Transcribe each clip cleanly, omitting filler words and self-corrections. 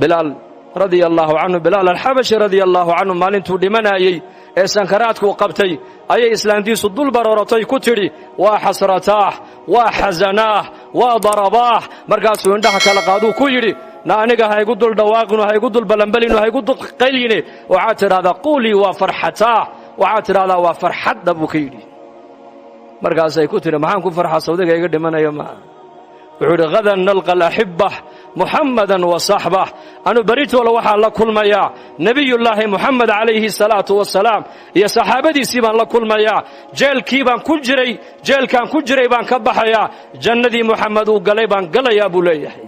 Bilaal radia allaahu canhu, Bilaal Alxabashi radia allaahu canhu, maalintuu dhimanayey ee sankaraadkuu qabtay ayay islaantiisu dul barooratay, ku tidhi: "Waa xasrataah, waa xasanaah, waa darabaah." Markaasuu indhaha kala qaaduu ku yidhi: "Na aniga ha igu dul dhawaaqinu, ha igu dul balanbalinu, ha igu dul qayline. Waxaad tidhahdaa: quulii waa farxataah, waxaad tidhahdaa waa farxadda," buu ka yidhi. Markaasay ku tidhi: "Maxaan ku farxa? Sawdiga iga dhimanayo maa?" Wuxuu yidhi: "غدا نلقى الأحبة محمدا وصحبه." Anu beritoola waxaan la kulmayaa Nebiyullaahi Muxamed calayhi salaatu wasalaam iyo saxaabadiisii baan la kulmayaa. Jeelkii baan ku jiray, jeelkaan ku jiray baan ka baxayaa, jannadii Muxamed uu galay baan galayaa, buu leeyahay.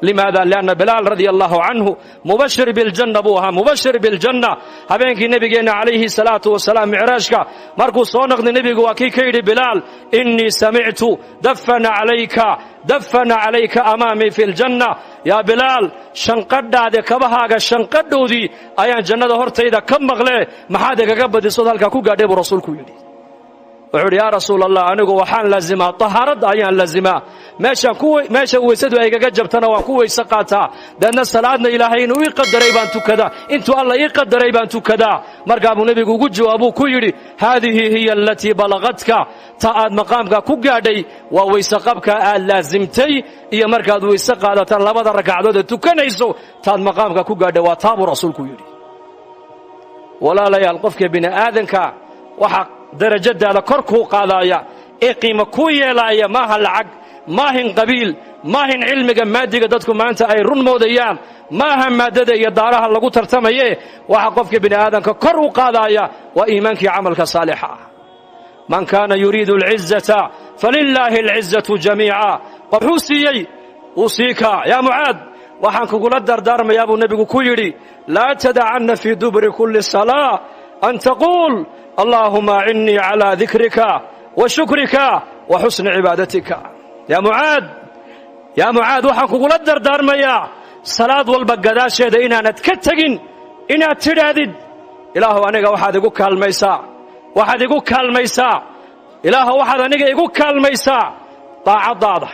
لماذا؟ لأن Bilaal radia allahu canhu mubashir biljanna buu ahaa, mubashir biljanna. Habeenkii nebigeenna calayhi salaatu wasalaam micraajka markuu soo noqday, nebigu waa kii ka yidhi Bilaal: "إني سمعت دفا عليك، دفا عليك أمامي في الجنة. Yaa Bilaal, shanqadhaade, kabahaaga shanqadhoodii ayaan jannada hortayda ka maqle. Maxaad igaga badisood halkaa ku gaadhay?" buu rasuulku yidhi. Wuxuu yidhi: "Yaa Rasuul Allah, anigu waxaan laazimaa tahaaradda ayaan laazimaa. Meeshaan ku meesha weysadu ay igaga jabtana waan ku weyse qaataa. Deedna salaadna Ilaahay inuu ii qadaray baan tukadaa, intuu Alla ii qadaray baan tukadaa." Markaa buu nebigu ugu jawaabuu ku yidhi: "هذه هي التي بلغتك." Ta aad maqaamka ku gaadhay waa weyse qabka aad laasimtay iyo markaad weyse qaadataan labada ragcadood ee tukanayso. Taad maqaamka ku gaadhay waa taa, buu rasuulku yidhi. Walaalayaal, qofka bini aadanka waxa darajadaada kor kuu qaadaaya ee qiimo kuu yeelaaya maaha lacag, maahin qabiil, maahin cilmiga maadiga dadku maanta ay run moodayaan, maaha maaddada iyo daaraha lagu tartamaye. Waxa qofka bini aadamka kor u qaadaaya waa iimaankii camalka saalixa ah. من كان يريد العزة فلله العزة جميعا. Wuxuu siiyey أوصيك يا Mucaad, waxaan kugula dardaarmayaa, buu nebigu ku yidhi: لا تدعن في دبر كل صلاة أن تقول: اللهم أعني على ذكرك وشكرك وحسن عبادتك. Yaa Mucaad, yaa Mucaad, waxaan kugula dardaarmayaa salaad walba gadaasheeda inaanad ka tegin inaad tidhaahdid: Ilaahu, aniga waxaad igu kaalmaysaa, waxaad igu kaalmaysaa, Ilaahu, waxaad aniga igu kaalmaysaa daacaddaada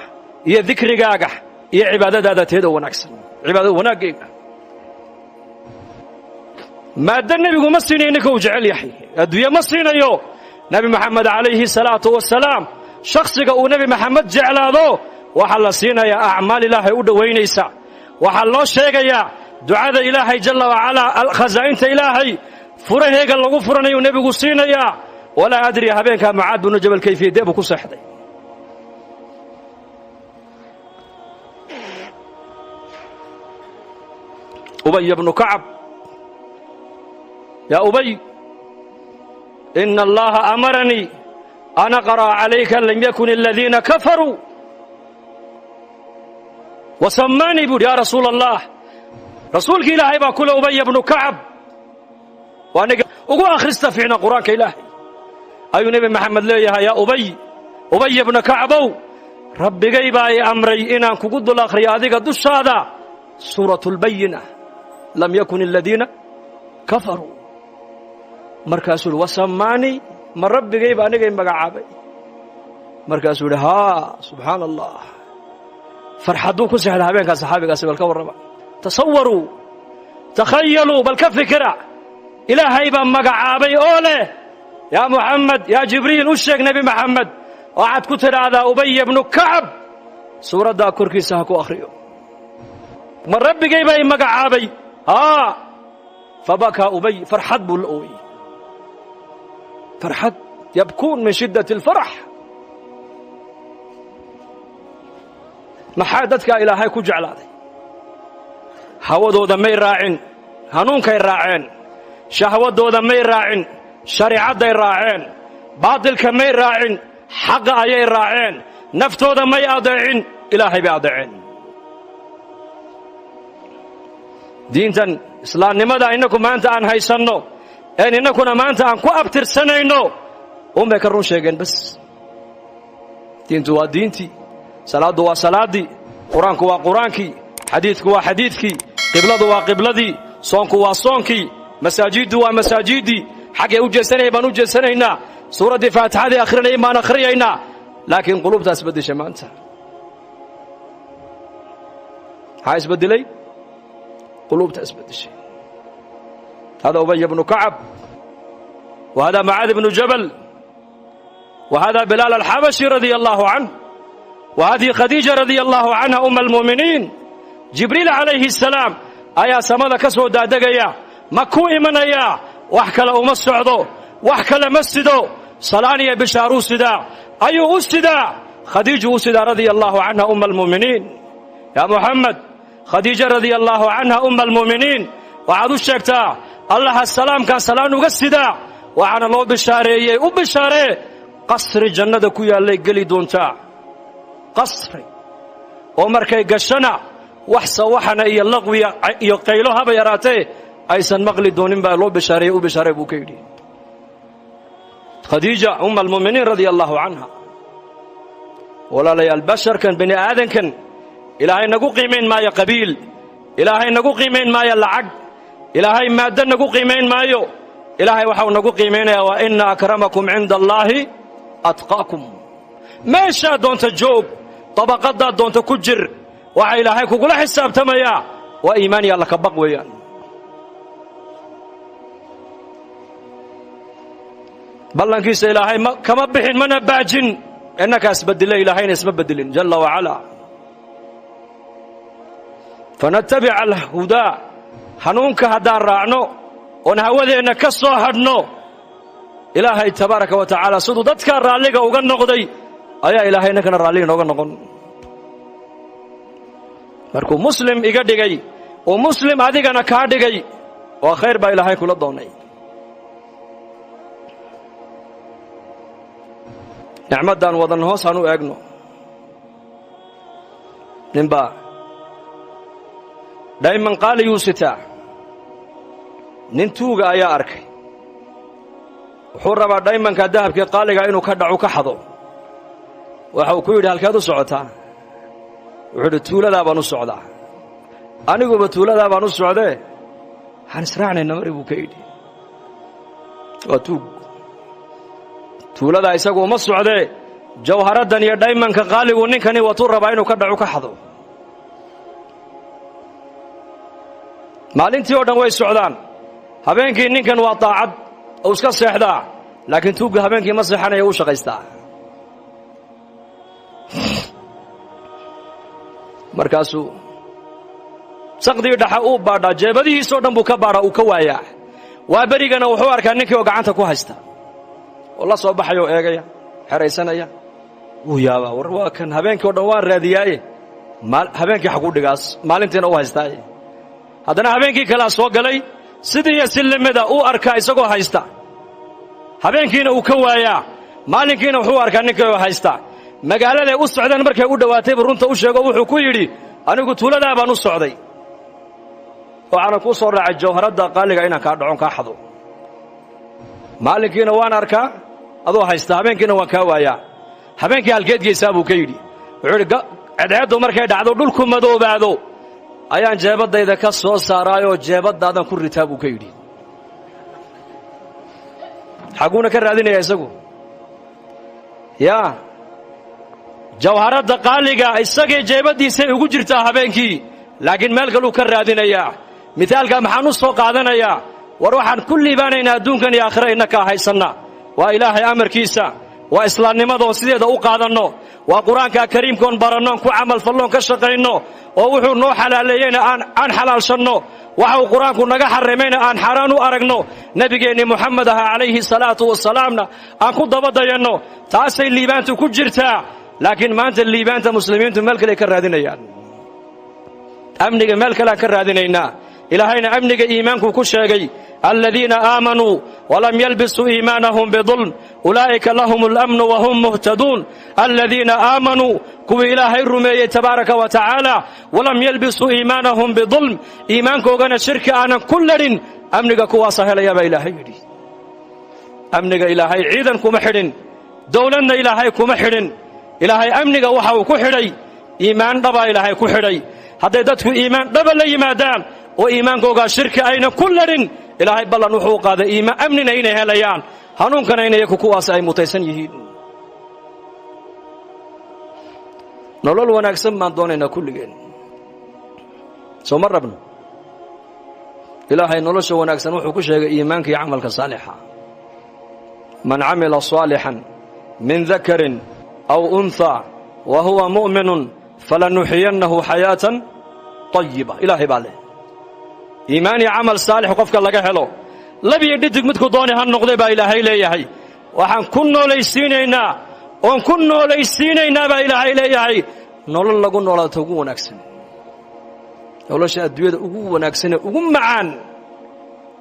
iyo dikrigaaga iyo cibaadadaada teeda wanaagsan, cibaadada wanaaggayga." Maaddo nebigu ma siinayo ninka uu jecel yahay, adduunye ma siinayo Nebi Maxamed calayhi salaatu wasalaam. Shakhsiga uu Nebi Maxamed jeclaado waxaa la siinayaa acmaal Ilaahay u dhowaynaysa. Waxaa loo sheegayaa ducada Ilaahay jalla wacalaa, khasaa'inta Ilaahay furaheega lagu furanayuu nebigu siinayaa. ولا أدري habeenkaa Mucaad binu Jabal kayfiyadee buu ku seexday. Ubay bnu Kacab: "يا Ubay، إن الله أمرني أن أقرأ عليك لم يكن الذين كفروا وسماني." Buuhi: "Yaa Rasuul Allah." Rasuulki Ilaahay baa kule: "Ubaya bnu Kacab waa aniga ugu akhrista fiicna Qur-aanka Ilaahay," ayuu Nebi Maxamed leeyahay. "Yaa Ubay, Ubaya bna Kacbow, Rabbigay baa i amray inaan kugu dul akhriyo adiga dushaada suuratu lbayina, لم يكن الذين كفروا." Markaasuu yidhi: "وسماني? Ma Rabbigay ba anigay magacaabay?" Markaasuu yidhi: "Haa." Subxaana Allah, farxadduu ku sexda habeenkaa saxaabigaasi. Bal ka warrama, تصوروا، تخيلوا, bal ka fikira. Ilaahay baa magacaabay oo leh: "Yaa Muxamed, yaa Jibriil, u sheeg Nebi Maxamed, waxaad ku tidhaahdaa Ubaya bnu Kacab suuraddaa korkiisa ha ku akhriyo." "Ma Rabbigay baa i magacaabay?" "Haa." فبكى Ubay, farxad buu la ooyey, farxad, يبكون من شدة الفرح. Maxaa dadkaa Ilaahay ku jeclaaday? Hawadooda may raacin, hanuunkay raaceen. Shahwadooda may raacin, shariicadday raaceen. Baatilka may raacin, xaqa ayay raaceen. Naftooda may adeecin, Ilaahay bay adeeceen. Diintan islaamnimada innaku maanta aan haysanno een innakuna maanta aan ku abtirsanayno un bay ka run sheegeen bas. Diintu waa diintii, salaaddu waa salaaddii, Qur-aanku waa Qur-aankii, xadiidku waa xadiidkii, qibladu waa qibladii, soonku waa soonkii, masaajiddu waa masaajiddii. Xaggay u jeesanaya baan u jeesanaynaa, suuraddii Faatixadii akhrinayay baan akhriyaynaa, laakiin qulubtaa isbeddesha maanta. Maxaa isbeddelay? Quluubta isbedeshay. Hada Ubay bnu Kacab, wa hada Mucaad bnu Jabal, wa hada Bilaal alxabashi radia allahu canh, wa hadihi Khadiija radia allahu canha uma almu'miniin. Jibriil calayhi asalaam ayaa samada ka soo daadegaya, ma ku imanayaa, wax kale uma socdo, wax kale ma sido, salaan iyo bishaaruu sidaa. Ayuu u sidaa? Khadiiju u sidaa radia allahu canha uma almu'miniin. Yaa Muxamed, Khadiija radia allahu canha uma almu'miniin waxaad u sheegtaa Allaha salaamkaa salaan uga sidaa, waxaana loo bishaareeyey, u bishaaree qasri jannada ku yaallay geli doontaa, qasri oo markay gashana wax sawaxana iyo laqwiya iyo qaylo haba yaraatee aysan maqli doonin baa loo bishaareeyey, u bishaaree buu ka yidhi. Khadiija uma almu'miniin radia allahu canha. Walaalayaal, basharkan bini aadankan Ilaahay nagu qiimayn maayo qabiil, Ilaahay nagu qiimayn maayo lacag, Ilaahay maaddo nagu qiimayn maayo. Ilaahay waxau nagu qiimaynayaa waa ina akramakum cinda allaahi atqaakum. Meeshaad doonta joog, dabaqadaad doonta ku jir, waxa Ilaahay kugula xisaabtamayaa waa iimaan iyo alla ka baq weeyaan. Ballankiisa Ilaahay kama bixin mana baajin, innakaas bedile, Ilaahayna isma bedelin jalla wacalaa. Fanatabica alhudaa, hanuunka haddaan raacno oon hawadeenna ka soo hadhno, Ilaahay tabaaraka wa tacaala siduu dadkaa raalliga uga noqday ayaa Ilaahay innakana raalliga inooga noqon. Markuu muslim iga dhigay uu muslim adigana kaa dhigay, waa khayr baa Ilaahay kula doonay. Nicmaddaan wadan hoos aan u eegno. Ninbaa dhayman qaaliyuu sitaa, nin tuuga ayaa arkay, wuxuu rabaa dhaymanka dahabkii qaaliga inuu ka dhacu ka xado. Waxa uu ku yidhi, halkeed u socotaa? Wuxuu yidhi, tuuladaa baan u socdaa. Aniguba tuuladaa baan u socdee, waxaan israacnayna mari buu ka yidhi. Waa tuug, tuuladaa isagu uma socdee, jawharaddan iyo dhaymanka qaaligu ninkani watuu rabaa inuu ka dhacu ka xado. Maalintii oo dhan way socdaan, habeenkii ninkan waa daacad oo iska seexdaa, laakiin tuugga habeenkii ma seexanaya, uu shaqaystaa. Markaasuu saqdii dhaxa uu baadhaa, jeebadihiisoo dhan buu ka baadhaa, uu ka waayaa. Waa berigana wuxuu arkaa ninkii oo gacanta ku haysta oo la soo baxaya oo eegaya, xeraysanaya. Wuu yaabaa, war waa kan habeenkii o dhan waan raadiyaaye, habeenkii xaguu dhigaas, maalintiina u haystaaye. Haddana habeenkii kalea soo galay, sidiiyo si lamida uu arkaa isagoo haysta, habeenkiina uu ka waayaa, maalinkiina wuxuu arkaa ninkii oo haysta. Magaaladay u socdeen markay u dhowaatay buu runta u sheego, wuxuu ku yidhi, anigu tuuladaa baan u socday, waxaana kuu soo raacay jawharadda qaaliga inaan kaa dhacon kaa xado. Maalinkiina waan arkaa adoo haysta, habeenkiina waan kaa waayaa. Habeenkii halkeed geysaa buu ka yidhi. Wuxuu yidhi, cedceeddu markay dhacdo, dhulku madoobaado, ayaan jeebaddayda ka soo saaraayoo jeebadaadan ku ritaa buu ka yidhi. Xaguuna ka raadinaya isagu yaa jawharadda qaaliga? Isagay jeebaddiisay ugu jirtaa habeenkii, laakiin meel kaluu ka raadinayaa. Mithaalkaa maxaan u soo qaadanayaa? War waxaan ku liibaanaynaa adduunkan iyo aakhira innakaa haysanna waa Ilaahay amarkiisa, waa islaamnimadoon sideeda u qaadanno, waa Qur-aanka kariimkoon barannoon ku camalfalloon ka shaqayno, oo wuxuu noo xalaaleeyeyna aan xalaalshanno, waxa uu Qur-aanku naga xarrimayna aan xaaraan u aragno, nebigeennii Moxamed ahaa calayhi salaatu wasalaamna aan ku daba dayanno. Taasay liibaantu ku jirtaa. Laakiin maanta liibaanta muslimiintu meel kale ka raadinayaan, amniga meel kaleaan ka raadinaynaa. Ilaahayna amniga iimaankuu ku sheegay, aladiina aamanuu walam yalbisuu iimaanahum bidulm ulaa'ika lahum alamnu wahum muhtaduun. Aladiina aamanuu, kuwii Ilaahay rumeeyey tabaaraka wa tacaala, walam yalbisuu iimaanahum bidulm, iimaankoogana shirki aanan ku ladhin, amniga kuwaasa helaya baa Ilaahay yidhi. Amniga Ilaahay ciidan kuma xidhin, dowladna Ilaahay kuma xidhin. Ilaahay amniga waxa uu ku xidhay iimaan dhabaa Ilaahay ku xidhay. Hadday dadku iimaan dhaba la yimaadaan oo iimaankoogaa shirki ayna ku ladhin, Ilaahay ballan wuxuu qaaday iimaan amnina inay helayaan, hanuunkana in iyaku kuwaas ay mutaysan yihiin. Nolol wanaagsan baan doonaynaa kulligeen, soo ma rabno? Ilaahay nolosha wanaagsan wuxuu ku sheegay iimaanka iyo camalka saalixa. Man camila saalixan min dakarin aw unthaa wa huwa mu'minun falanuxiyannahu xayaatan tayiba. Ilaahay baa leh iimaan iyo camal saalix qofka laga helo, labiyo dhidig midku dooni ha noqday baa Ilaahay leeyahay. Waxaan ku noolaysiinaynaa oon ku noolaysiinaynaa baa Ilaahay leeyahay nolol lagu noolaato ugu wanaagsan, nolosha adduunyada ugu wanaagsanee ugu macaan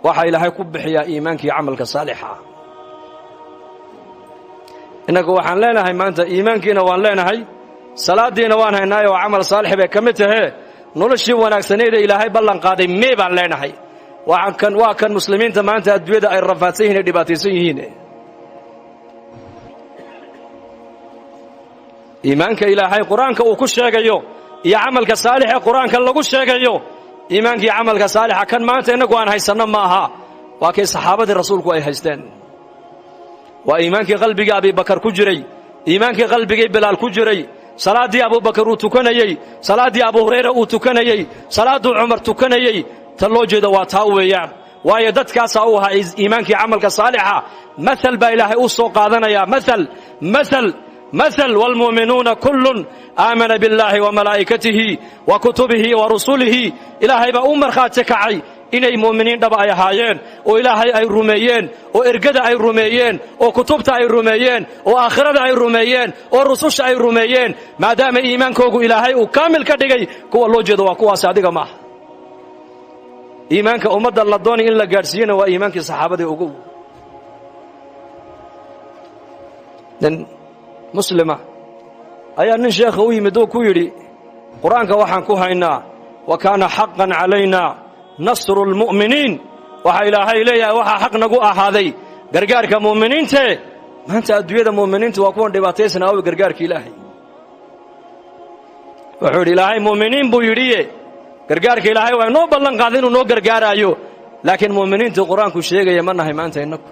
waxaa Ilaahay ku bixiyaa iimaanka iyo camalka saalixa ah. Innagu waxaan leenahay maanta iimaankiina waan leenahay, salaaddiina waan haynaayo oo camal saalix bay ka mid tahee, noloshii wanaagsaneeda Ilaahay ballan qaaday mee baan leenahay. Waa kan muslimiinta maanta adduunyada ay rafaadsan yihin ay dhibaataysan yihiin. Iimaanka Ilaahay qur-aanka uu ku sheegayo iyo camalka saalixa qur-aanka lagu sheegayo, iimaankii camalka saalixa kan maanta innagu aan haysanno ma aha, waa kay saxaabadii rasuulku ay haysteen. Waa iimaankii qalbigii Abibakar ku jiray, iimaankii qalbigii Bilaal ku jiray, salaaddii Abubakar uu tukanayey, salaaddii Abu Hurayra uu tukanayey, salaadduu Cumar tukanayey. Ta loo jeedo waa taa weeyaan, waayo dadkaasaa u ahaa iimaankii camalka saalixa. Maal baa Ilaahay u soo qaadanayaa, maal maal maal. Waalmu'minuuna kullun aamana billaahi wa malaa'ikatihi wa kutubihi wa rusulihi. Ilaahay baa u markhaati kacay inay mu'miniin dhaba ay ahaayeen, oo Ilaahay ay rumeeyeen, oo ergada ay rumeeyeen, oo kutubta ay rumeeyeen, oo aakhirada ay rumeeyeen, oo rususha ay rumeeyeen. Maadaama iimaankoogu Ilaahay uu kaamil ka dhigay, kuwa loo jeedo waa kuwaasi, adiga maaha. Iimaanka ummadda la doonay in la gaadhsiiyena waa iimaankii saxaabadii ugu. Nin muslima ayaa nin sheekha u yimid oo ku yidhi, qur-aanka waxaan ku haynaa wa kaana xaqan calaynaa nasru lmu'miniin. Waxaa Ilaahay leeyahay waxaa xaq nagu ahaaday gargaarka mu'miniintee. Maanta adduunyada mu'miniintu waa kuwan dhibaataysan, awi gargaarka Ilaahay? Wuxuu yidhi, Ilaahay mu'miniin buu yidhiye, gargaarka Ilaahay waa inoo ballan qaaday inuu noo gargaaraayo, laakiin mu'miniintii qur-aanku sheegaya ma nahay maanta innagu.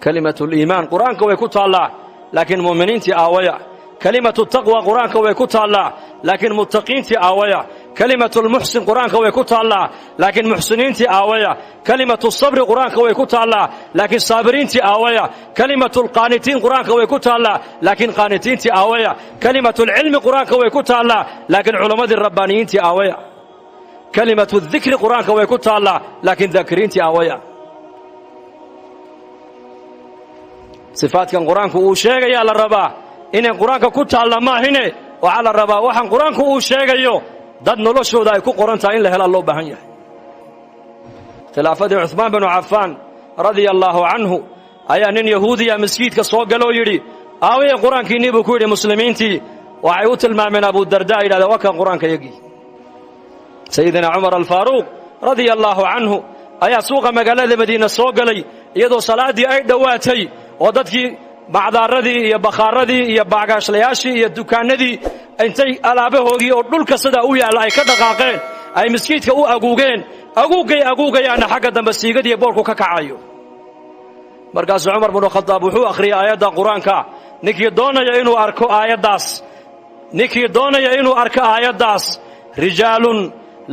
Kalimatuliimaan qur-aanka way ku taallaa, laakiin mu'miniintii aawaya? Kalimatu taqwa qur-aanka way ku taallaa, laakiin muttaqiintii aawaya? Kalimatulmuxsin qur-aanka way ku taallaa, laakiin muxsiniintii aawaya? Kalimatu sabri qur-aanka way ku taallaa, laakiin saabiriintii aawaya? Kalimatulqaanitiin qur-aanka way ku taallaa, laakiin qaanitiintii aawaya? Kalimatulcilmi qur-aanka way ku taallaa, laakiin culammadii rabbaaniyiintii aawaya? Kalimatu dikri qur-aanka way ku taallaa, laakiin daakiriintii aawaya? Sifaadkan qur-aanku uu sheegayaa la rabaa inay qur-aanka ku taalla maahine, waxaa la rabaa waxaan qur-aanku uu sheegayo dad noloshooda ay ku qoran tahay in la helaa loo baahan yahay. Khilaafadii Cuhmaan binu Cafaan radia allaahu canhu ayaa nin yahuudiya masjiidka soo galoo yidhi, aawaya qur-aankiinnii? Buu ku yidhi. Muslimiintii waxay u tilmaameen Abudarda, yidhahdeen waa kan qur-aanka yagii. Sayidina Cumar Alfaaruuq radia allaahu canhu ayaa suuqa magaalada Madiina soo galay iyadoo salaaddii ay dhowaatay, oo dadkii bacdaaradii iyo bakhaaradii iyo baagaashlayaashii iyo dukaannadii intay alaabahoogii oo dhulka sidaa u yaalla ay ka dhaqaaqeen, ay maskiidka u aguugeen, aguuggay aguugayaanna xagga dambe siigadiiyo boolku ka kacayo. Markaasuu Cumar binu Khadaab wuxuu akhriyay aayadda qur-aanka. Ninkii doonaya inuu arko aayaddaas, ninkii doonaya inuu arko aayaddaas, rijaalun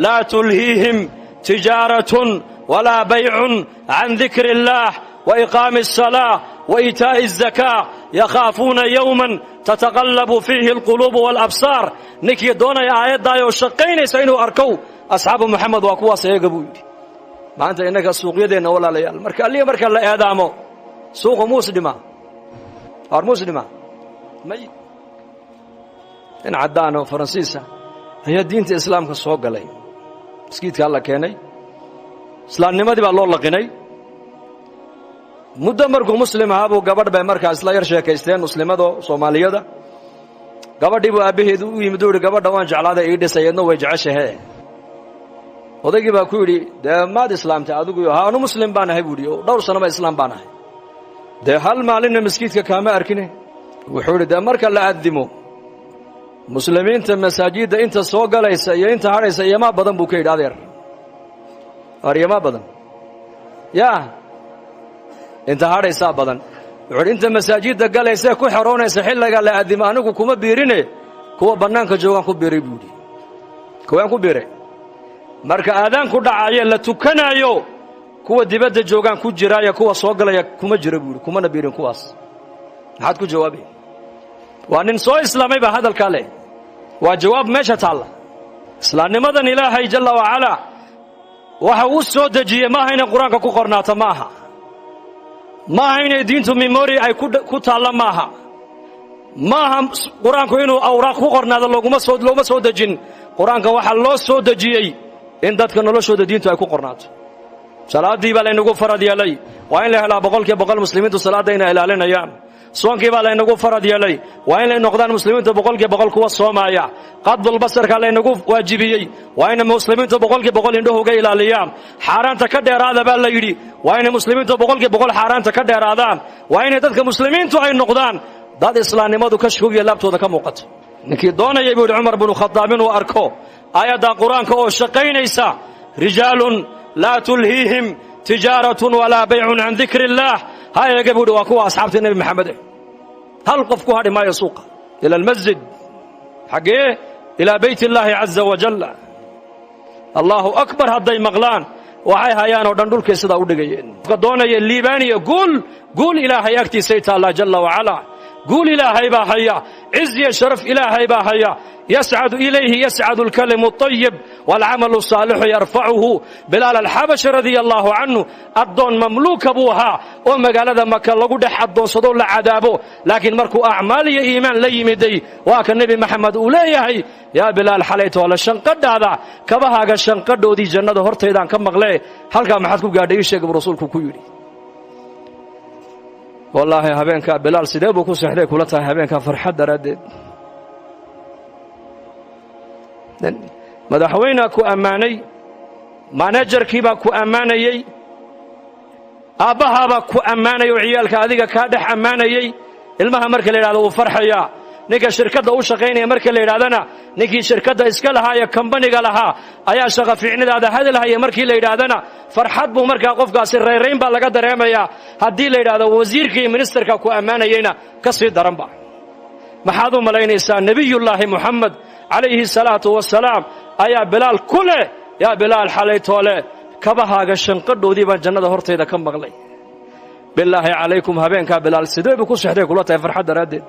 laa tulhiihim tijaaratun walaa baycun can dikri illaah wa iqaami asalaa wa iitaa'i azakaa yakhaafuuna yowman tataqallabu fiihi alquluubu waalabsaar. Ninkii doonaya aayaddaayoo shaqaynaysa inuu arkow, asxaabu Moxamed waa kuwaas iyaga, buu yidhi. Maanta innaga suuqyadeenna, walaalayaal, marka allihi marka la eedaamo suuqu muus dhimaa, waar muus dhimaa may. Nin caddaan oo Faransiisa ayaa diinta islaamka soo galay, maskiidkaa la keenay, islaamnimadii baa loo laqinay. Muddo markuu muslim ahaa buu gabadh bay markaa isla yar sheekaysteen, muslimadoo Soomaaliyada. Gabadhii buu aabbaheedu u yimid, u yidhi, gabadha waan jeclaaday, ii dhisay, eedna way jeceshahe. Odaygii baa ku yidhi, dee maad islaamtay adigu? Ha, anu muslim baan ahay, buu yidhi, oo dhowr sannoba islaam baan ahay. Dee hal maalinna maskiidka kaama arkine. Wuxuu yidhi, dee marka la addimo muslimiinta masaajidda inta soo galaysa iyo inta hadhaysa iyomaa badan, buu ka yidhi. Adeer, aryamaa badan yaa inta hadhaysaa badan. Wuxuu yidhi, inta masaajidda galaysae ku xeroonaysa xilliga la addimo anigu kuma biirine, kuwa bannaanka joogaan ku biiray, buu yidhi. Kuwaan ku biiray Marka aadaanku dhacaye la tukanaayo, kuwa dibadda joogaan ku jiraayo, kuwa soo galaya kuma jira buu yidhi, kumana biirin kuwaas. Maxaad ku jawaabay? Waa nin soo islaamay baa hadalkaa leh. Waa jawaab meesha taalla. Islaamnimadan Ilaahay jalla wacalaa waxa uu soo dejiyey maaha inay Qur-aanka ku qornaato, ma aha. Maaha inay diintu memory ay ku taalla, maaha. Maaha Qur-aanku inuu awraaq ku qornaado. Looma soo dejin Qur-aanka. Waxaa loo soo dejiyey in dadka noloshooda diintu ay ku qornaato. Salaaddii baa laynagu farad yeelay, waa in la helaa 100% muslimiintu salaadda inay ilaalinayaan. Soonkii baa laynagu farad yeelay, waa in lay noqdaan muslimiintu 100% kuwa soomaaya. Qadbulbasarka laynagu waajibiyey, waa inay muslimiintu 100% indhahooga ilaaliyaan. Xaaraanta ka dheeraada baa la yidhi, waa inay muslimiintu 100% xaaraanta ka dheeraadaan. Waa inay dadka muslimiintu ay noqdaan dad islaamnimadu kashkoogiyo laabtooda ka muuqato. Ninkii doonayay, buu yidhi Cumar binu Khadaab, inuu arko aayadda Qur-aanka oo shaqaynaysa, rijaalun laa tulhiihim tijaaratun walaa baycun can dikri illaah, ha eega, buu yidhi, waa kuwa asxaabtii Nebi Maxamed eh. Hal qof ku hadhi maayo suuqa. Ila almasjid, xaggee? Ilaa bayt illaahi caza wajalla. Allahu akbar hadday maqlaan, waxay hayaan oo dhan dhulkay sidaa u dhigayeen. Qofka doonaya liibaaniya guul, guul Ilaahay agtiisay taallaa jalla wacalaa. Guul Ilaahay baa haya, ciz iyo sharaf Ilaahay baa haya. Yascadu ilayhi yascadu alkalimu الطayib waalcamalu الsaalixu yarfacuhu. Bilaal Alxabashi radia allahu canhu addoon mamluuka buu ahaa oo magaalada Maka lagu dhex addoonsado, la cadaabo, laakiin markuu acmaal iyo iimaan la yimiday, waa ka Nebi Maxamed uu leeyahay: "Yaa Bilaal, xalaytoole shanqadhaada, kabahaaga shanqadhoodii jannada hortaydaan ka maqlee, halkaa maxaad ku gaadhay? Ii sheeg," buu rasuulku ku yidhi. Wallaahi, habeenkaa Bilaal sidee buu ku seexday kula tahay habeenkaa farxad daraaddeed? Madaxweynea ku ammaanay, manajarkiibaa ku ammaanayey, aabbahaabaa ku ammaanaya oo ciyaalka adiga kaa dhex ammaanayey. Ilmaha marka la yidhahdo wuu farxayaa. Ninka shirkadda u shaqaynaya marka la yidhahdana, ninkii shirkadda iska lahaa ee kambaniga lahaa ayaa shaqa fiicnidaada hadalhaya markii la yidhaahdana, farxad buu markaa qofkaasi, rayrayn baa laga dareemayaa. Haddii la yidhahdo wasiirka iyo ministerka ku ammaanayeyna, ka sii daranba. Maxaad u malaynaysaa? Nebiyullaahi Moxamed calayhi salaatu wasalaam ayaa Bilaal ku leh: "Yaa Bilaal, xalaytoole kabahaaga shanqadhoodii baan jannada hortayda ka maqlay." Bilaahi calaykum, habeenkaa Bilaal sidee buu ku seexday kula tahay farxad daraaddeed?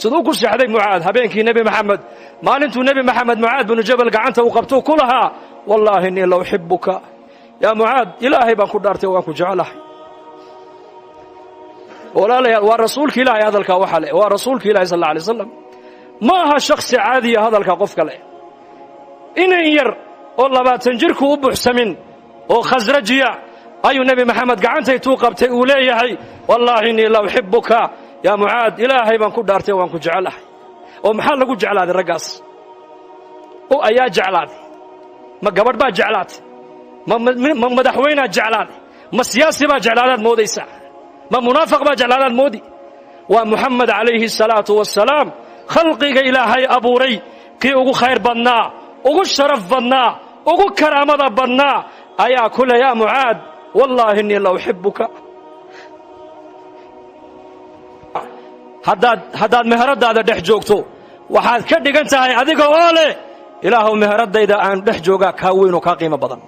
Siduu ku seexday Mucaad habeenkii Nebi Maxamed, maalintuu Nebi Maxamed Mucaad binu Jabal gacanta u qabtuu ku lahaa: "Wallaahi innii la uxibuka yaa Mucaad, Ilaahay baan ku dhaartay, waan ku jeclahay"? Walaalayaal, waa rasuulka Ilaahay hadalkaa waxa le, waa rasuulka Ilahi sal alla alay waslam, ma aha shakhsi caadiya hadalka qof kale. Inan yar oo 20 jirku u buxsamin oo khasrajiya ayuu Nebi Maxamed gacantaytuu qabtay uu leeyahay: "Wallaahi innii la uxibuka yaa Mucaad, Ilaahay baan ku dhaartay, waan ku jecelahay." Oo maxaa lagu jeclaaday raggaas? Oo ayaa jeclaaday? Ma gabadh baa jeclaatay? Ma madaxweynaa jeclaaday? Ma siyaasi baa jeclaadaad moodaysaa? Ma munaafiq baa jeclaadaad moodi? Waa Muxamed calayhi asalaatu wassalaam, khalqiga Ilaahay abuuray kii ugu khayr badnaa, ugu sharaf badnaa, ugu karaamada badnaa ayaa ku le: "Yaa Mucaad, wallaahi innii la uxibuka." Haddaad meheradaada dhex joogto, waxaad ka dhigan tahay adiga oo leh: "Ilaahuw, meheradayda aan dhex joogaa kaa weyn oo kaa qiimo badan."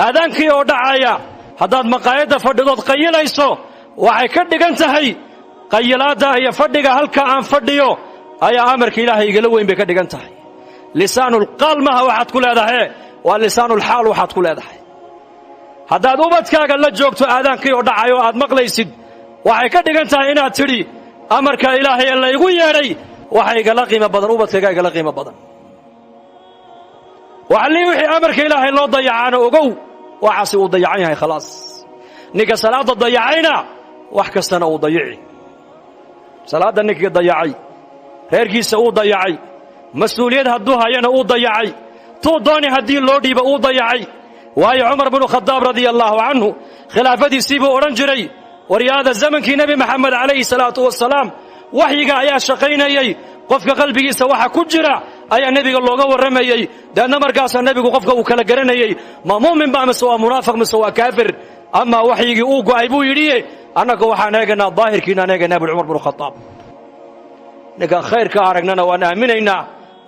Aadaankii oo dhacaya haddaad maqaayadda fadhidood qayilayso, waxay ka dhigan tahay: "Qayilaadda iyo fadhiga halka aan fadhiyo ayaa amarka Ilaahay igala weyn," bay ka dhigan tahay. Lisaanulqaal maha waxaad ku leedahay, waa lisaanulxaal waxaad ku leedahay. Haddaad ubadkaaga la joogto aadaankii oo dhacayo aad maqlaysid, waxay ka dhigan tahay inaad tidhi: "Amarka Ilaahay ee laygu yeedhay waxa igala qiimo badan ubadkaygaa igala qiimo badan." Waxalii wixii amarka Ilaahay loo dayacaana, ogow, waxaasi uu dayacan yahay, khalaas. Ninka salaadda dayacayna wax kastana uu dayici. Salaadda ninkii dayacay, reerkiisa uu dayacay, mas-uuliyad hadduu hayana uu dayacay, tuu dooni haddii loo dhiibo uu dayacay. Waayo, Cumar binu Khadaab radia allaahu canhu khilaafadiisii buu odhan jiray: "Waryaada, zamankii Nebi Maxamed calayhi salaatu wasalaam waxyiga ayaa shaqaynayey, qofka qalbigiisa waxa ku jira ayaa nebiga looga warramayey, deedna markaasaa nebigu qofka uu kala garanayey, ma muumin ba mise waa munaafiq mise waa kaafir. Amaa waxyigii uu go'ay," buu yidhiye, "annaga waxaan eegaynaa daahirkiinaan eegaynaa," bui Cumar binu Khadaab. Ninka khayrka aragnana waan aaminaynaa,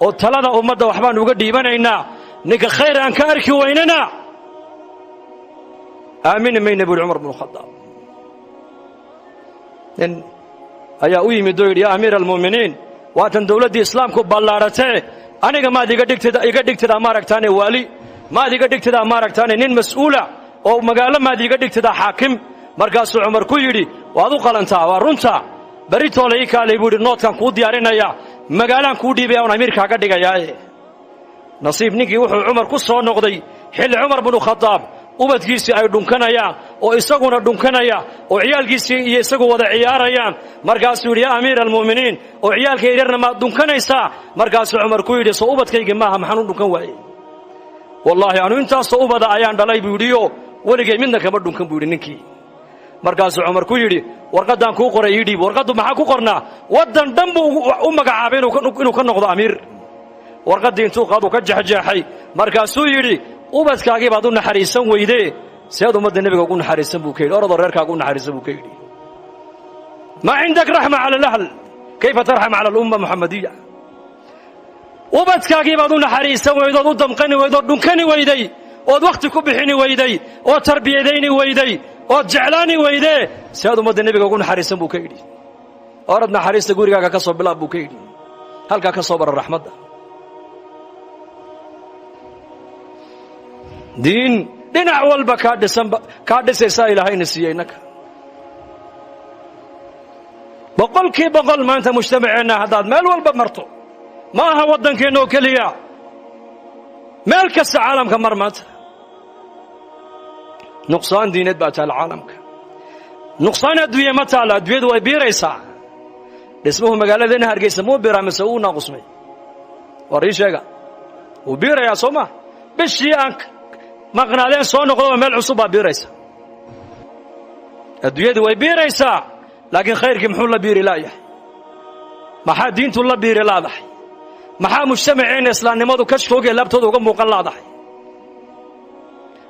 Oo talada ummadda waxbaan uga dhiibanaynaa. Ninka khayr aan ka arki weynana aamini mayna, buu yidhi Cumar bnu Khadaab. Nin ayaa u yimid oo yidhi: "Yaa amiira almu'miniin, waatan dawladdii islaamku ballaadhatee, aniga maad iga dhigtid, iga dhigtidaa maaragtaane waali? Maad iga dhigtidaa maaragtaane nin mas'uula oo magaalo? Maad iga dhigtidaa xaakim?" Markaasuu Cumar ku yidhi: "Waad u qalantaa, waa runta. Beritoole ii kaalay," buu yidhi, "noodkaan kuu diyaarinaya, magaalaan kuu dhiibaya oon amiirkaaga dhigayaaye." Nasiib ninkii wuxuu Cumar ku soo noqday xilli Cumar binu Khadaab ubadkiisii ay dhunkanayaan oo isaguna dhunkanaya oo ciyaalkiisii iyo isagu wada ciyaarayaan. Markaasuu yidhi: "Yaa amiira almu'miniin, oo ciyaalka yaryarna maad dhunkanaysaa?" Markaasuu Cumar ku yidhi: "Soo ubadkaygii maaha? Maxaan u dhunkan waayey? Wallaahi anu intaasoo ubada ayaan dhalay," buu yidhiyo, "weligay midna kama dhunkan," buu yidhi ninkii. Markaasuu Cumar ku yidhi: "Warqaddaan kuu qoray ii dhiib." Warqaddu maxaa ku qornaa? Waddan dhan buu u magacaabay inuu ka noqdo amiir. Warqaddii intuu qaaduu ka jexjeexay, markaasuu yidhi: "Ubadkaagii baad u naxariisan weydee, seed ummadda nebiga ugu naxariisan?" buu ka yidhi. "Orodoo reerkaaga u naxariisan," buu ka yidhi. Maa cindak raxma cala alahl, kayfa tarxam cala alumma muxamadiya? Ubadkaagii baad u naxariisan weydood u damqani weydood dhunkani weyday ood wakhti ku bixini weyday ood tarbiyadayni weyday ood jeclaani weydee, seed ummadda nebiga ugu naxariisan? buu ka yidhi. "Orad, naxariista gurigaaga ka soo bilaab," buu ka yidhi. "Halkaa ka soo bara raxmadda." Diin dhinac walba kaa dhisanba kaa dhisaysaa Ilaahayna siiyey innaka 100%. Maanta mujtamaceenna haddaad meel walba marto, ma aha waddankeenna oo keliya, meel kasta caalamka mar, maanta nuqsaan diineed baa taala caalamka, nuqsaan adduunye ma taala. Adduunyadu way biiraysaa. Dhismuhu magaaladeenna Hargeysa muu biiraa mise uu naaqusmay? War ii sheega. Wuu biirayaa, soo ma? Bishii aan maqnaadeen soo noqdoba meel cusub baa biiraysa. Adduunyadu way biiraysaa, laakiin khayrkii muxuu la biiri laayahay? Maxaa diintu la biiri laadahay? Maxaa mujtamaceenna islaamnimadu kashfoogee laabtooda uga muuqan laadahay?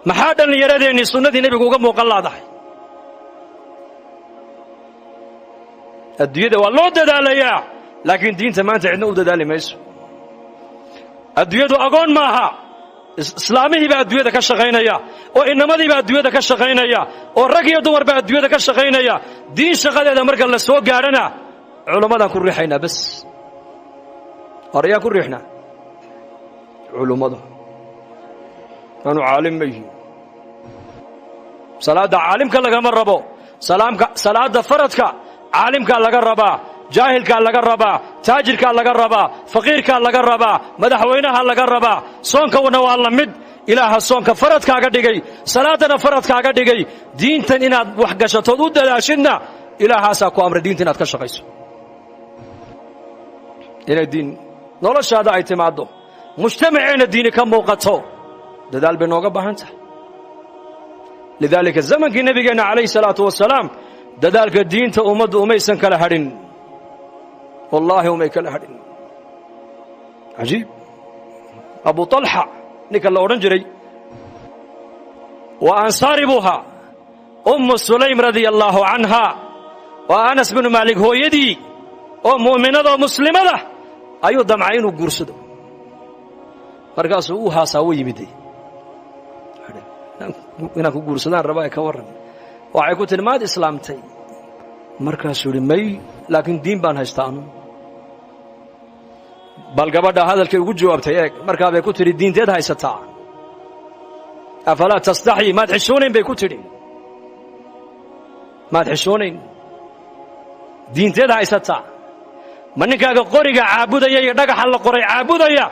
Maxaa dhallinyaradeenni sunnadii nebigu uga muuqan laadahay? Adduunyada waa loo dadaalayaa, laakiin diinta maanta cidna u dadaali mayso. Adduunyadu agoon maaha. Islaamihii baa adduunyada ka shaqaynaya oo inamadii baa adduunyada ka shaqaynaya oo rag iyo dumar baa adduunyada ka shaqaynaya. Diin shaqadeeda marka la soo gaadhana culammadaan ku riixaynaa bas. Horayaan ku riixnaa culummadu. Anu caalim ma yihin. Salaadda caalimka lagama rabo. Salaamka salaadda faradka caalimkaa laga rabaa, jaahilkaa laga rabaa, taajirkaa laga rabaa, faqiirkaa laga rabaa, madaxweynaha laga rabaa. Soonkana waa la mid. Ilaaha soonka faradkaaga dhigay, salaadana faradkaaga dhigay, diintan inaad wax gashatood u dadaashidna ilaahaasaa ku amray diinta inaad ka shaqayso. Inay diin noloshaada ay timaaddo, mujtamaceenna diini ka muuqato, dadaal bay nooga baahan tahay. Lidaalika zamankii nebigeenna calayhi salaatu wasalaam dadaalka diinta ummaddu umaysan kala hadhin, wallaahi umay kala hadhin. Cajiib. Abu Talxa ninka la odhan jiray waa ansaari buu ahaa. Ummu Sulaym radia allaahu canha, waa Anas binu Maalik hooyadii oo mu'minada oo muslimada, ayuu damcay inuu guursado. Markaasuu u haasaa u yimiday: "Inaan ku guursadaan rabaa, ee ka warran?" Waxay ku tihi: "Maad islaamtay?" Markaasuu yidhi: "May, laakiin diin baan haystaa anu." Bal gabadha hadalkay ugu jawaabtay eeg. Markaa bay ku tidhi: "Diinteed haysataa? Afalaa tastaxyi? Maad xishoonayn?" bay ku tidhi. "Maad xishoonayn? Diinteed haysataa? Ma ninkaaga qoriga caabudaya iyo dhagaxa la qoray caabudaya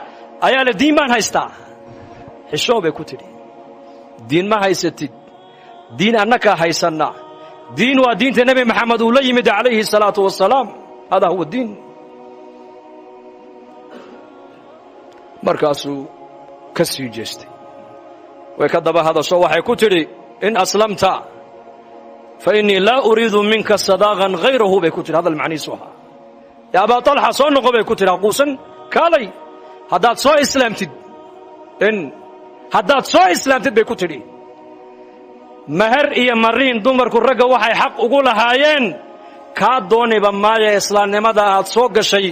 ayaa le diin baan haystaa? Xishoo," bay ku tidhi. "Diin ma haysatid, diin annakaa haysanna. Diin waa diinta Nebi Maxamed uu la yimid calayhi salaatu wasalaam. Hadaa huwa diin." Markaasuu ka sii jeestay. Way ka daba hadasho, waxay ku tidhi: "In aslamta fa innii laa uriidu minka sadaaqan hayrahu," bay ku tidhi. Hadal macnihiisu ahaa: "Yaa Abaa Talxa, soo noqo," bay ku tidhi, "haquusan, kaalay. Haddaad soo islaamtid, in haddaad soo islaamtid," bay ku tidhi, "meher iyo mariin dumarku ragga waxay xaq ugu lahaayeen kaa dooniba maaya. Islaamnimada aad soo gashay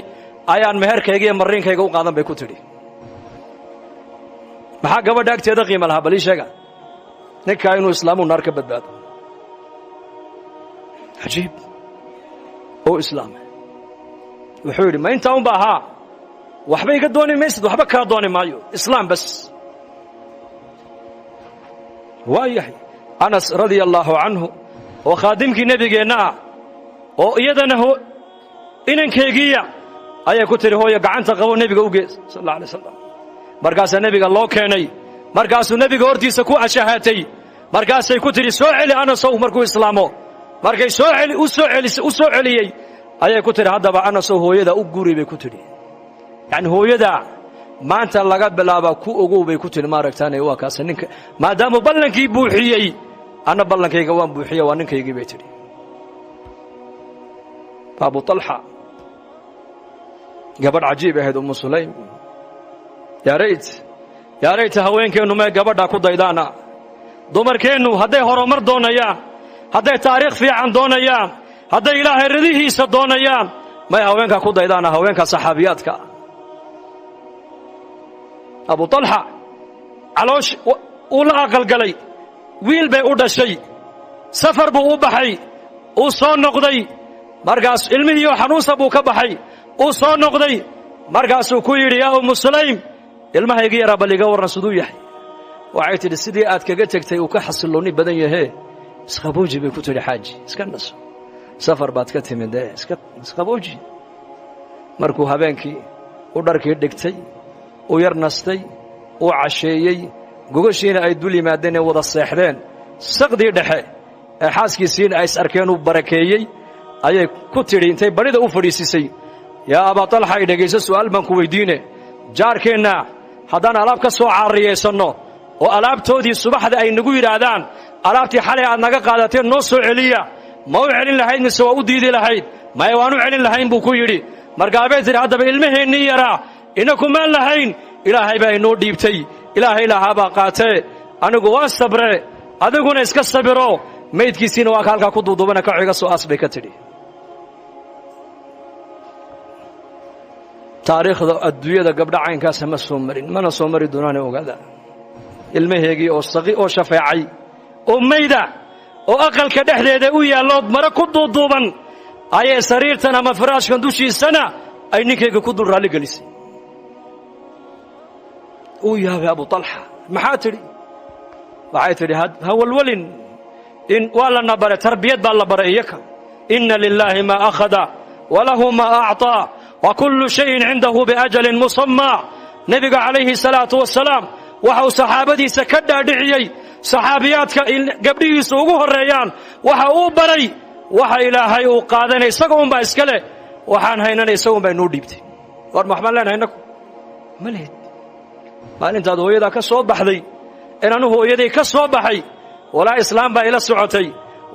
Ayaan meherkayga iyo marriinkayga u qaadan, bay ku tidhi. Maxaa gabadha agteeda qiima lahaa? Bal ii sheega. Ninkaa inuu islaamuu naar ka badbaado. Cajiib, oo islaamay. Wuxuu yidhi, ma intaa un ba ahaa? Waxba iga dooni maysid? Waxba kaa dooni maayo, islaam bas. Waa yahay. Anas radia allaahu canhu, oo khaadimkii nebigeenna ah, oo iyadana inankaygiiya, ayay ku tidhi, hooyo, gacanta qabo, nebiga u gees, sal alla alay slam. Markaasaa nebiga loo keenay. Markaasuu nebiga hortiisa ku ashahaatay. Markaasay ku tidhi, soo celi Anasow markuu islaamo. Markay soo celi u soo celis u soo celiyey, ayay ku tidhi, haddaba Anasow, hooyada u guri, bay ku tidhi. Yacni hooyada maanta laga bilaaba ku ogow, bay ku tidhi. Maaragtaane, waa kaas ninka, maadaamuu ballankii buuxiyey, anna ballankayga waan buuxiye, waa ninkaygii, bay tidhi. Abu Talxa, gabadh cajiib ahayd Umu Sulaym. Yaa rayt, yaa rayta haweenkeennu may gabadha ku daydaana. Dumarkeennu hadday horumar doonayaan, hadday taariikh fiican doonayaan, hadday Ilaahay ridihiisa doonayaan, may haweenkaa ku daydaana, haweenka saxaabiyaadka. Abu Talxa caloosh uu la aqalgalay, wiil bay u dhashay. Safar buu u baxay, uu soo noqday. Markaas ilmihiioo xanuunsa buu ka baxay, uu soo noqday. Markaasuu ku yidhi, yaa Ummu Sulaym, ilmahaygi yaraa bal iga warran, siduu yahay? Waxay tidhi, sidii aad kaga tegtay uu ka xasilloonni badan yahee, isqabooji, bay ku tidhi. Xaaji, iska naso, safar baad ka timid ee iska isqabooji. Markuu habeenkii u dharkii dhigtay, u yar nastay, uu casheeyey, gogashiina ay dul yimaadeen ee wada seexdeen, saqdii dhexe ee xaaskiisiina ay is arkeen, uu barakeeyey, ayay ku tidhi, intay barida u fadhiisisay, yaa Abaa Talxa, i dhegayso, su'aal baan ku weyddiine. Jaarkeenna haddaan alaab ka soo caariyaysanno oo alaabtoodii subaxda ay nagu yidhaahdaan, alaabtii xalay aad naga qaadateen noo soo celiya, ma u celin lahayd mise waa u diidi lahayd? Maya, waan u celin lahayn, buu ku yidhi. Markaa bay tidhi, haddaba ilmaheennii yaraa inakumaan lahayn, Ilaahay baa inoo dhiibtay, Ilaahay lahaabaa qaatee. Anigu waan sabre, adiguna iska sabiro. Maydkiisiina waa ka halkaa ku duuduubana, kaco, iga soo aas, bay ka tidhi. Taariikhda adduunyada gabdha caynkaasa ma soo marin, mana soo mari doonaane, ogaada. Ilmaheegii oo saqi oo shafeecay oo mayda oo aqalka dhexdeeda u yaallood mare ku duuduuban, ayay sariirtan ama firaashkan dushiisana ay ninkayga ku dul raalli gelisay. Uu yaabay Abu Talxa. Maxaa tidhi? Waxay tidhi, ha walwalin, in waa lana baray, tarbiyad baa la baray iyaka. Inna lilaahi maa akhada walahu maa acطaa wa kullu shayin cindahu biajalin musammaa. Nebiga calayhi salaatu wasalaam waxa uu saxaabadiisa ka dhaadhiciyey, saxaabiyaadka gabdhihiisa ugu horreeyaan, waxa uu baray, waxa Ilaahay uu qaadanay isaga unbaa iska leh, waxaan haynana isaga un baa inoo dhiibtay. War ma waxbaan leenahay innaku? Ma lehid. Maalintaad hooyadaa ka soo baxday in anu hooyaday ka soo baxay, walaa islaam baa ila socotay,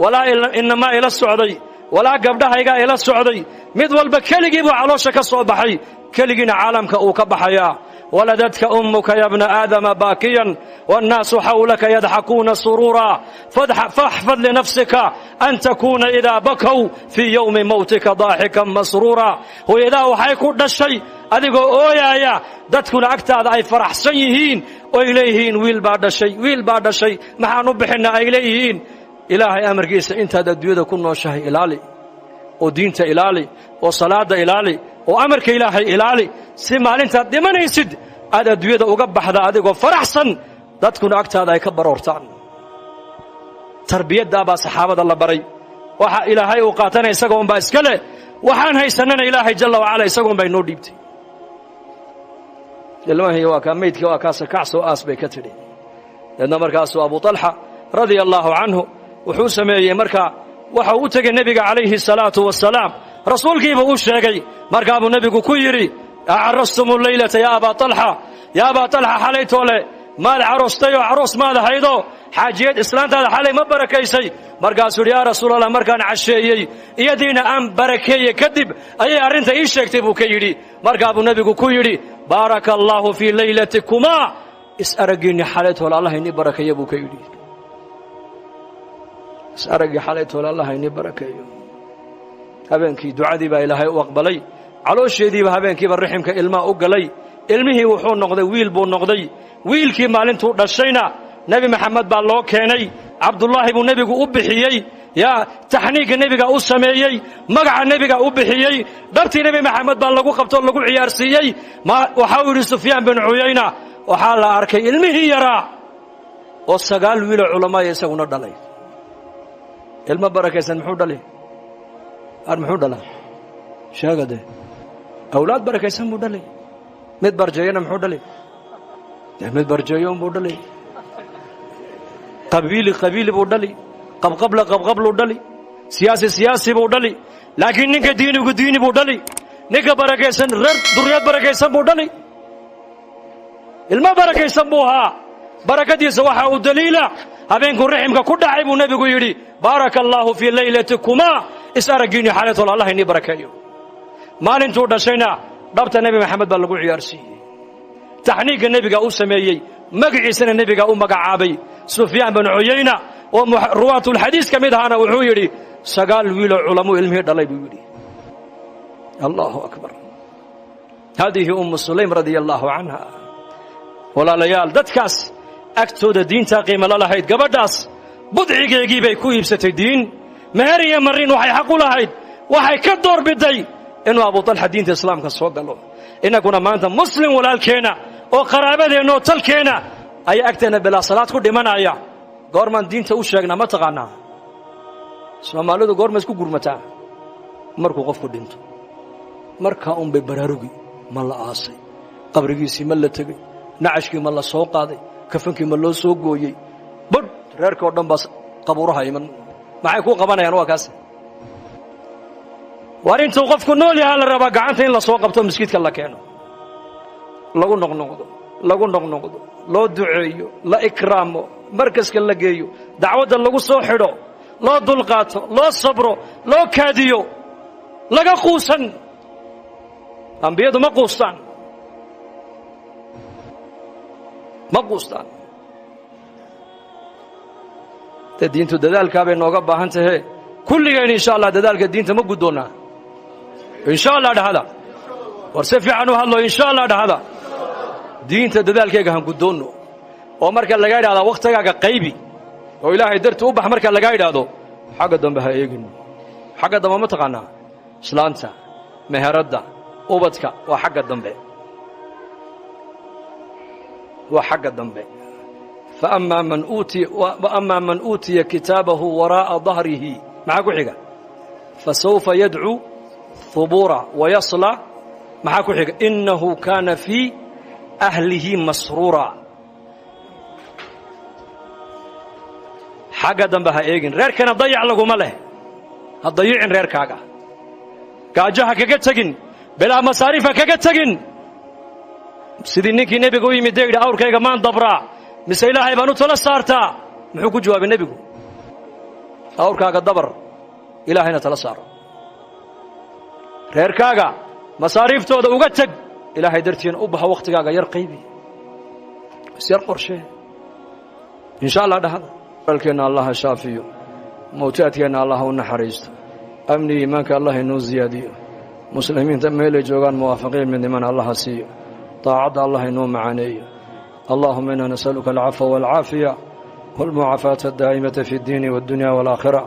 walaa inamaa ila socday, walaa gabdhahaygaa ila socday. Mid walba keligii buu caloosha ka soo baxay, keligiina caalamka uu ka baxayaa. Waladadka ummuka ya bna aadama baakiyan wاnnaasu xawlaka yadxakuuna suruura, faxfad linafsika an takuuna idaa bakow fii yowmi mowtika daaxikan masruura. Hooyadaa waxay ku dhashay adigoo ooyaaya, dadkuna agtaada ay faraxsan yihiin oy leeyihiin, wiil baa dhashay, wiil baa dhashay, maxaan u bixinna, ay leeyihiin. Ilaahay amarkiisa intaad adduunyada ku nooshahay ilaali, oo diinta ilaali, oo salaadda ilaali, oo amarka Ilaahay ilaali, si maalintaad dhimanaysid aad adduunyada uga baxda adigoo faraxsan, dadkuna agtaada ay ka baroortaan. Tarbiyaddaa baa saxaabada la baray. Waxa Ilaahay uu qaatana isaga unbaa iska leh, waxaan haysannana Ilaahay jalla wacala isaga unbaa inoo dhiibtay. Ilmahii waa kaa, maydkii waa kaasa, kacsoo aas, bay ka tidhi. Deedna markaasuu Abu Talxa radia allaahu canhu wuxuu sameeyey, markaa waxa uu u tegey nebiga calayhi salaatu wasalaam, rasuulkiibuu u sheegay. Markaabuu nebigu ku yidhi, acarastum leylata yaa Abaa Talxa? Yaa Abaa Talxa, xalaytoole maad caroostayoo caroos maad ahaydoo xaajiyad islaantaada xalay ma barakaysay? Markaasuu yidhi, yaa Rasuulallah, markaan casheeyey, iyadiina aan barakeeye kadib, ayay arrinta ii sheegtay, buu ka yidhi. Markaa buu nebigu ku yidhi, baaraka allaahu fii laylatikumaa, is araggiinni xalaytoole Allah inii barakeeya, buu ka yidhi. Is araggii xalaytoole Allah inii barakeeyo. Habeenkii ducadii baa Ilaahay u aqbalay. Caloosheediiba habeenkiiba riximka ilmaha u galay. Ilmihii wuxuu noqday wiil buu noqday. Wiilkii maalintuu dhashayna Nebi Maxamed baa loo keenay. Cabdullaahi buu nebigu u bixiyey. Yaa taxniigga nebiga u sameeyey, magaca nebiga u bixiyey, dhabtii Nebi Maxamed baa lagu qabtoo lagu ciyaarsiiyey. Waxa uu yidhi Sufyaan bin Cuyayna, waxaa la arkay ilmihii yaraa oo 9 wiiloo culamaaya isaguna dhalay. Ilmo barakaysan muxuu dhali? Ar muxuu dhalaa? Sheega dee. Awlaad barakaysan buu dhalay. Mid barjeeyana muxuu dhalay? Mid barjeeyo unbuu dhalay. Qabiili qabiili buu dhali, qabqabla qabqabluu dhali, siyaasi siyaasi buu dhali. Laakiin ninka diinigu diini buu dhali, ninka barakaysan reer duriyad barakaysan buu dhali. Ilmo barakaysan buu ahaa. Barakadiisa waxaa uu daliila habeenkuu riximka ku dhacay buu nebigu yidhi, baaraka allaahu fii laylatikumaa, is araggiinni xaalatol Allah inii barakeeyo. Maalintuu dhashayna dhabta Nebi Maxamed baa lagu ciyaarsiiyey, taxniigga nebiga u sameeyey, magaciisana nebiga u magacaabay. Sufyaan bin Cuyayna oo ruwaatulxadiis ka mid ahaana wuxuu yidhi 9 wiiloo culamuu ilmihii dhalay buu yidhi. Allahu akbar. Haadihi Ummu Sulaym radia allaahu canha. Walaalayaal, dadkaas agtooda diintaa qiimo la lahayd. Gabadhaas budcigeegii bay ku iibsatay diin. Meher iyo marin waxay xaq u lahayd, waxay ka doorbiday inuu Abu Talxa diinta islaamka soo galo. Innaguna maanta muslim walaalkeenna oo qaraabadeenna oo talkeenna ayaa agteenna bilaa salaad ku dhimanaya. Goormaan diinta u sheegnaa ma taqaanaa? Soomaalidu goorma isku gurmataa? Markuu qofku dhinto, markaa unbay baraarugi. Ma la aasay? Qabrigiisii ma la tegey? Nacashkii ma la soo qaaday? Kafankii ma loo soo gooyey? Badh reerka oo dhan baa qabuuraha iman. Maxay kuu qabanayaan? Waa kaas. Waar intuu qofku nool yahaa la rabaa gacanta in la soo qabto, miskiidka la keeno, lagu noqnoqdo, lagu noqnoqdo, loo duceeyo, la ikraamo, markaska la geeyo, dacwadda lagu soo xidho, loo dulqaato, loo sabro, loo kaadiyo, laga quusan. Ambiyadu ma quustaan, ma quustaan. Dee diintu dadaalkaa bay nooga baahan tahee. Kulligeen insha Allah dadaalka diinta ma guddoonnaa? Insha Allah dhahada. War si fiican u hadlo, insha Allah dhahada. Diinta dadaalkeega han guddoonno. Oo marka laga idhahdaa wakhtigaaga qaybi oo Ilaahay darti u bax, marka laga idhaahdo xagga dambe ha eegin. Xagga dambe ma taqaanaa? Islaanta, meheradda, ubadka waa xagga dambe, waa xagga dambe. Faama man uutiya kitaabahu waraa'a dahrihi, maxaa ku xiga? Fasawfa yadcuu hubuura wayasla. Maxaa ku xiga? Innahu kaana fii ahlihi masruura. Xagga dambe ha eegin. Reerkana dayac laguma leh. Ha dayicin reerkaaga, gaajo ha kaga tegin, bilaa masaariif ha kaga tegin. Sidii ninkii nebiga u yimid dee yidhi, awrkayga maan dabraa mise Ilaahay baan u tala saartaa? Muxuu ku jawaabay nebigu? Awrkaaga dabar, Ilaahayna tala saaro. Reerkaaga masaariiftooda uga teg, Ilaahay dartiina u baxo. Wakhtigaaga yar qaybi, isyar qorshee, insha Allah dhahada. Alkeenna Allah shaafiyo, mawtaadkeenna Allah u naxariisto, amni iimaanka Allah inoo ziyaadiyo, muslimiinta meelay joogaan muwaafaqiin midniman Allah siiyo, daacadda Allah inoo macaaneeyo. Allahuma inaa nasaluka alcafwa walcaafiya walmucaafaata adaa'imata fi اddiini waاddunya wاlaakhira.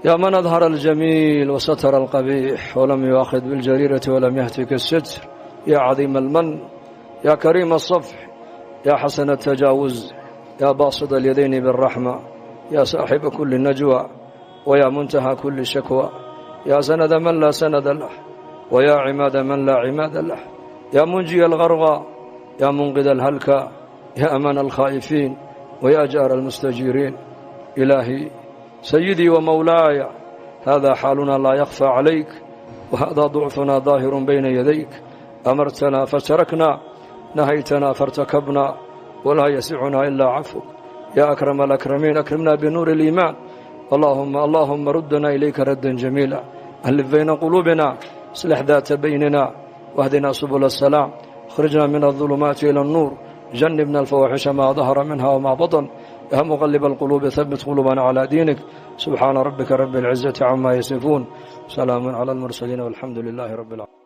يا من أظهر الجميل وستر القبيح ولم يؤاخذ بالجريرة ولم يهتك الستر، يا عظيم المن، يا كريم الصفح، يا حسن التجاوز، يا باسط اليدين بالرحمة، يا صاحب كل نجوى ويا منتهى كل شكوى، يا سند من لا سند له ويا عماد من لا عماد له، يا منجي الغرغى، يا منقذ الهلكى، يا أمان الخائفين ويا جار المستجيرين. إلهي سيدي ومولاي، هذا حالنا لا يخفى عليك، وهذا ضعفنا ظاهر بين يديك. أمرتنا فتركنا، نهيتنا فارتكبنا، ولا يسعنا إلا عفوك. يا أكرم الأكرمين، أكرمنا بنور الإيمان. اللهم اللهم ردنا إليك ردا جميلا، ألف بين قلوبنا، اصلح ذات بيننا، واهدنا سبل السلام، اخرجنا من الظلمات إلى النور، جنبنا الفواحش ما ظهر منها وما بطن. يا مقلب القلوب، ثبت قلوبنا على دينك. سبحان ربك رب العزة عما يصفون. Salaamun cala almursaliin, walxamdu lilaahi rabbi alcaalamiin.